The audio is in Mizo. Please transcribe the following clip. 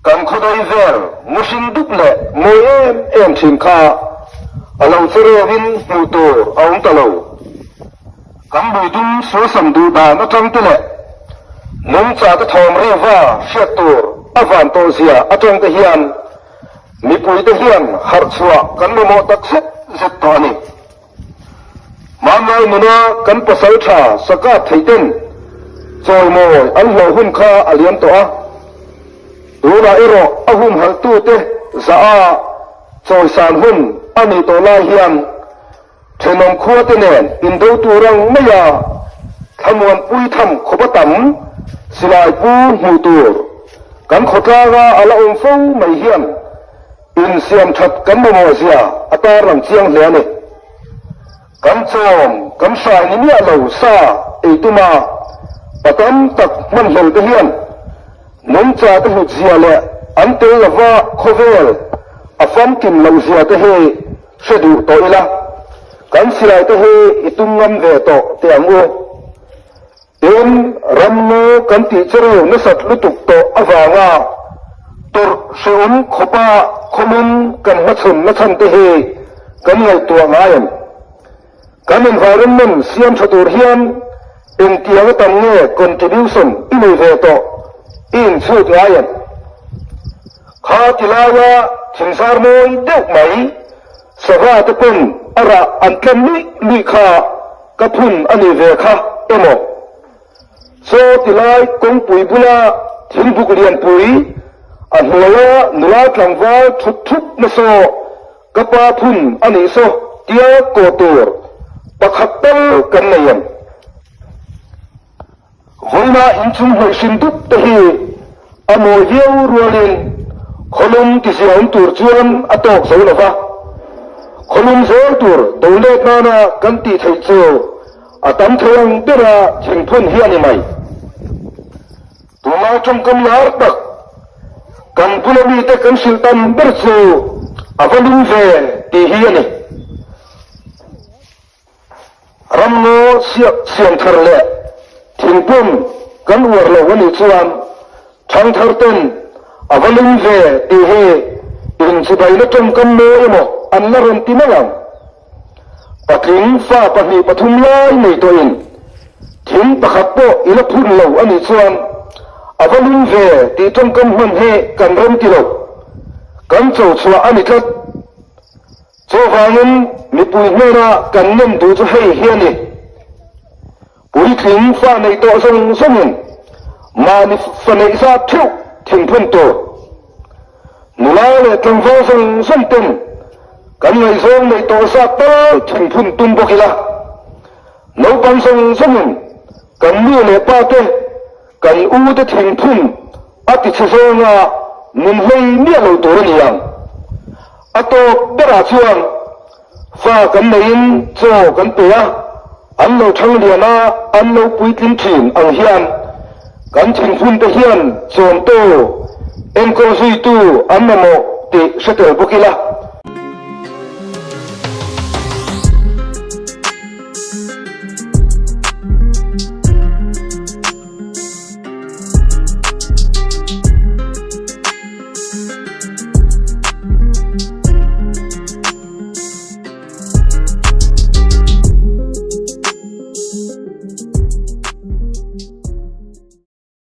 Kan khawdawi vel muhring dup leh mawi em em thin kha a lo che reuhin hmuh tur a awm ta lo. Kan lui dum suasam duh dan atang te leh nungcha te thawm reuva hriat tur a van tawh zia atang te hian mipui te hian harh chhuah kan mamawh tak zet zet tawh a ni. Hmanlai nuna kan pasal tha sakap theih ten chawimawi an hlawh hun kha a liam tawh a, tunah erawh a humhalh tute zah a chawisan hun a nih tawh lai hian thenawm khua te nen indo tur ang maia thlamuanpui tham khawp a tam silai pu hmuh tur kan khawtlanga a la awm fo mai hian Insiam that kan mamawh zia a tarlang chiang hle a ni. Kan chawm, kan hrai ni miah lo sa ei tuma pa tam tak hmanhlel te hian nungcha te hlut zia leh an tel lova khawvel a famkim loh zia te hi hre duh tawh ila, kan silai te hi i tum ngam ve tawh teh ang u. Tin, rammu kan tih chu reu nasat lutuk tawh avanga tawrh hrehawm khawpa khawlum kan hmachhawn nachhan te hi kan ngaihtuah ngai em? Kan environment siam tha tur hian engtiang a tam nge contribution i nei ve tawh i inchhut ngai em? Kha ti laia thingzar mawi deuh mai sava te pawn a rah an tlem luih luih kha Ka phun a nih ve kha emaw? Chaw ti lai kawngpui bula thingbuk lianpui a hnuaia nula tlangval thut thut na saw ka pa phun a nih saw tia kaw tur pakhat tal kan nei em? Vawiina inchung hnawih hrim dup te hi a mawi viau rualin khawlum tiziaawm tur chuan a tawk zo lo va, khawlum zel tur do let nana kan tih theih chu a tam thei ang bera thingphun hi a ni mai. Tunlai tawngkam lar tak kan bula mite kan hrilh tam ber chu a va lum ve tih hi a ni. Ramngaw siam thar leh thingpum kan uar lo a nih chuan thangthar ten a va lum ve tih hi inchibaina tawngkam mawi emaw an la rawn ti mai ang. Patling fa pahnih pathum lai nei tawhin thing pakhat pawh i la phun lo a nih chuan a va lum ve tih tawngkam hman hi kan rem ti lo. Kan cho chhuah a ni tlat. Chuvangin mipui hnena kan nem duh chu hei hi a ni, Puitling fa neih tawh zawng zawngin mahni fa neih zat theuh thingphun tur, nula leh tlangval zawng zawng ten kan ngaihzawng neih tawh zat tal thingphun tum bawk ila, naupang zawng zawngin kan nu leh pa te, kan u te thingphun a ti chhe zawnga min hlei miah lo tur a ni ang. A tawp berah chuan fa kan neiin chaw kan pe a, an lo thang lian a, an lo puitling thin ang hian kan thinphun te hian chawmtu, enkawl zuitu an mamawh tih hre tel bawk ila.